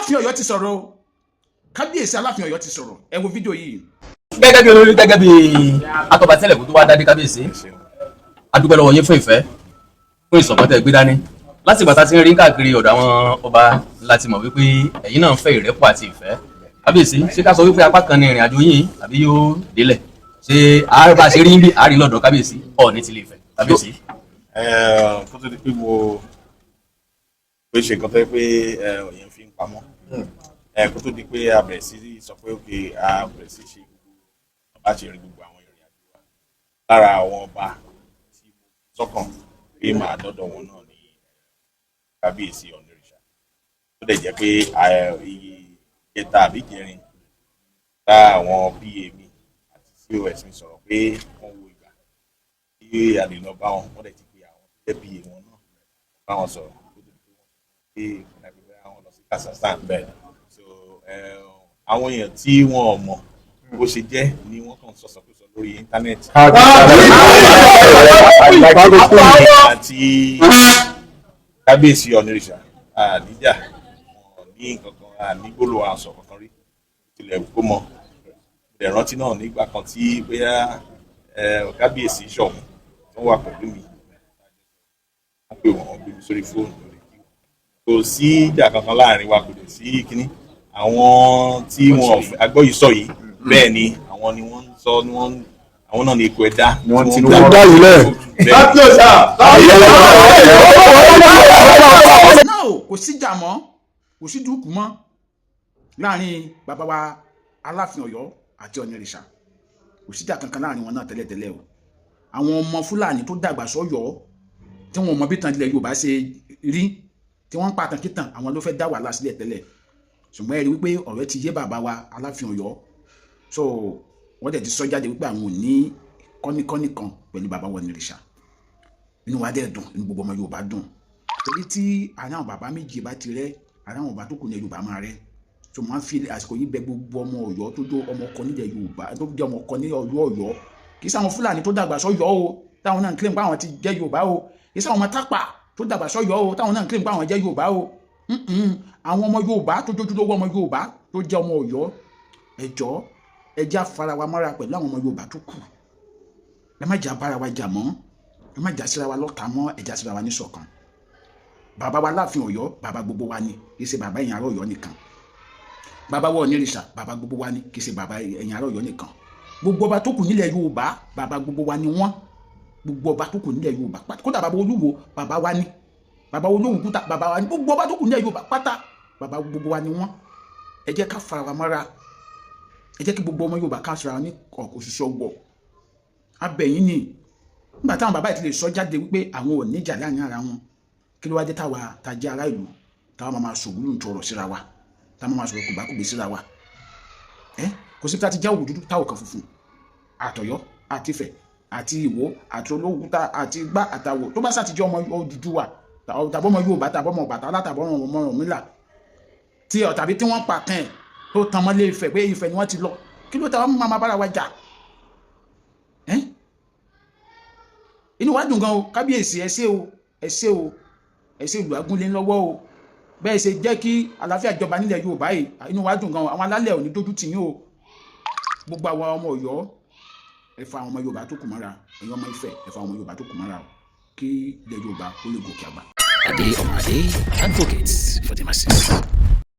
Aláàfin Ọ̀yọ́ ti sọ̀rọ̀ o. Kábíyèsí Aláàfin Ọ̀yọ́ ti sọ̀rọ̀. Ẹ wo fídíò yìí. Gẹ́gẹ́ bí olórí, gẹ́gẹ́ bí atọ́ba tẹ́lẹ̀ kó tó wá dádé, kábíyèsí, a dúpẹ́ lọ́wọ́ yín fún ìfẹ́, fún ìṣọ̀kan tẹ́ gbé dání. Láti ìgbà tá a ti ń rí káàkiri ọ̀dọ̀ àwọn ọba láti mọ̀ wípé ẹ̀yin náà ń fẹ́ ìrẹ́pọ̀ àti ìfẹ́. Kábíyèsí, ṣé ká sọ wípé apá kan ní ìrìn àjò yín àbí yóò délẹ̀? Ṣé àárẹ̀ bá a ṣe rí ń bí àárín lọ́dọ̀ kábíyèsí Ọọ̀ni ti lè fẹ́, kábíyèsí? Kó tó di pé mo pé ṣe nǹkan tó yẹ pé èèyàn fi ń pamọ́, kó tó di pé a bẹ̀rẹ̀ sí sọ pé okay, a bẹ̀rẹ̀ sí ṣe gbogbo bá ṣe rin gbogbo àwọn ìrìn àjò wa, lára àwọn ọba tí mo sọ́kàn pé màá dọ́dọ̀ wọn náà ní kábíyèsí Ọ̀nìrìṣà. Tó dẹ̀ jẹ́ pé iye ìjẹta àbí ìjẹrin bá àwọn PA mi àti COS mi sọ̀rọ̀ pé wọ́n wo ìgbà tí a lè lọ bá wọn. Wọ́n dẹ̀ ti pe àwọn tó jẹ́ PA wọn náà, bá wọn sọ̀rọ̀ kó tó di pé wọ́n pé àwọn lọ sí Kazakhstan bẹ́ẹ̀. So àwọn èèyàn tí wọn ò mọ̀ bó ṣe jẹ́ ni wọ́n kàn sọ̀sọ̀kúsọ lórí íńtánẹ́ẹ̀tì. Àti kábíyèsí Ọ̀nìrìṣà àníjà, wọn ní nǹkan kan, àní gbólóhùn aṣọ kankan rí tilẹ̀ kó mọ. Ìrántí náà nígbà kan tí bóyá kábíyèsí Ṣọ̀ún tó wà pẹ̀lú mi, wọ́n pè wọ́n, gbé mi sórí fóònù lórí kí kò sí ìjà kankan láàrin wa, kò dẹ̀ sí kínní. Àwọn tí wọn agbọ́ yìí sọ yìí, bẹ́ẹ̀ ni àwọn ni wọ́n ń sọ ni wọ́n àwọn náà ní ikọ̀ ẹ̀dá. Ni wọ́n ti ń dá yìí lẹ̀. Bẹ́ẹ̀ ni. Náà kò síjà mọ́, kò sí dúkù mọ́ láàrin bàbá wa Aláàfin Ọ̀yọ́ àti Ọ̀nìrìṣà. Kò síjà kankan láàrin wọn náà tẹ́lẹ̀tẹ́lẹ̀ o. Àwọn ọmọ Fúlàní tó dàgbà sọ́yọ́, tí wọn mọ bí tàn ilẹ̀ Yorùbá ṣe rí, tí wọ́n ń pa tànkítàn, àwọn ló fẹ́ dá wàhálà sílẹ̀ tẹ́lẹ̀. Ṣùgbọ́n ẹ rí wípé ọ̀rẹ́ ti yé bàbá wa Aláàfin Ọ̀yọ́, so wọ́n dẹ̀ ti sọ jáde wípé àwọn ò ní kọ́níkọ́ní kan pẹ̀lú bàbá wa Ọ̀nìrìṣà. Inú wa dẹ̀ dùn, inú gbogbo ọmọ Yorùbá dùn, torí tí àárín àwọn bàbá méjì bá ti rẹ́, àárín àwọn bàbá tó kù ní Yorùbá máa rẹ́. So mo máa ń fi àsìkò yìí bẹ̀ gbogbo ọmọ Ọ̀yọ́ tó jẹ́ ọmọ ọkọ nílẹ̀ Yorùbá, tó jẹ́ ọmọ ọkọ ní Ọ̀yọ́ Ọ̀yọ́. Kì í sáwọn Fúlàní tó dàgbà sọ́yọ́ o, táwọn náà ń claim pé àwọn ti jẹ́ Yorùbá o. Kì í sáwọn ọmọ Tápà tó dàgbà sọ́yọ́ o, táwọn náà ń claim pé àwọn jẹ́ Yorùbá o. Àwọn ọmọ Yorùbá tó jójúlówó, ọmọ Yorùbá tó jẹ́ ọmọ Ọ̀yọ́, ẹ jọ̀ọ́, ẹ jẹ́ á fara wa mọ́ra pẹ̀lú àwọn ọmọ Yorùbá tó kù. Ẹ má jà bára wa jà mọ́, ẹ má jà síra wa lọ́ta mọ́, ẹ jà síra wa níṣọ̀kan. Bàbá wa Láàfin Ọ̀yọ́, bàbá gbogbo wa ni, kì í ṣe bàbá ẹ̀yin ará Ọ̀yọ́ nìkan. Bàbá wa Ọ̀nìrìṣà, bàbá gbogbo wa ni, kì í ṣe bàbá ẹ̀yin ará Ọ̀yọ́ nìkan. Gbogbo ọba tó kù nílẹ̀ Yorùbá, bàbá gbogbo wa ni wọ́n. Gbogbo ọba tó kù nílẹ̀ Yorùbá, kódà bàbá Olúwo, bàbá wa ni. Bàbá Olóhùn kúta, bàbá wa ni. Gbogbo ọba tó kù nílẹ̀ Yorùbá pátá, bàbá gbogbo wa ni wọ́n. Ẹ jẹ́ ká fara wa mọ́ra. Ẹ jẹ́ kí gbogbo ọmọ Yorùbá ká sọ̀rọ̀ ní òṣìṣẹ́ ọgbọ̀ abẹ́yìn ni. Nígbà táwọn bàbá yìí ti lè sọ jáde wípé àwọn ò níjà láàrin ara wọn, kí ló wá dé táwa ta jẹ́ ará ìlú, táwa máa máa sòwúlù ń tọrọ síra wa, táwa máa sọ̀rọ̀ kùgbàkùgbé síra wa? Ẹ kò sí tá a ti já òwú dúdú táwọn kan funfun. Àtọ̀yọ́ àti Ifẹ̀ àti Ìwó àti Olówúta àti Igbá àtàwọ̀ tó bá sàtijọ́ ọmọ Odùduwà tàbí ọmọ Yorùbá tàbí ọmọ Ọbàtálá tàbí ọmọ Ọ̀rúnmìlà tí ọ tàbí tí wọ́n pa kàn ẹ̀ tó tan mọ́lé Ifẹ̀ pé Ifẹ̀ ni wọ́n ti lọ, kí ló táwọn máa bára wa jà? Ẹ́ inú wa dùn gan o. Kábíyèsí, ẹ ṣé o, ẹ ṣé o, ẹ ṣé. Ìlú agúnlé lọ́wọ́ o. Bẹ́ẹ̀ ṣe jẹ́ kí àlàáfíà jọba nílẹ̀ Yorùbá yìí, inú wa dùn gan o. Àwọn alálẹ̀ ò ní dójú tì yín o. Gbogbo àwọn ọmọ Ọ̀yọ́, ẹ fa àwọn ọmọ Yorùbá tó kù mọ́ra. Ẹ̀yin ọmọ Ifẹ̀, ẹ fa àwọn ọmọ Yorùbá tó kù mọ́ra o, kí ilẹ̀ Yorùbá kó lè gòkè àgbà. Ade Omade advocates for the masses.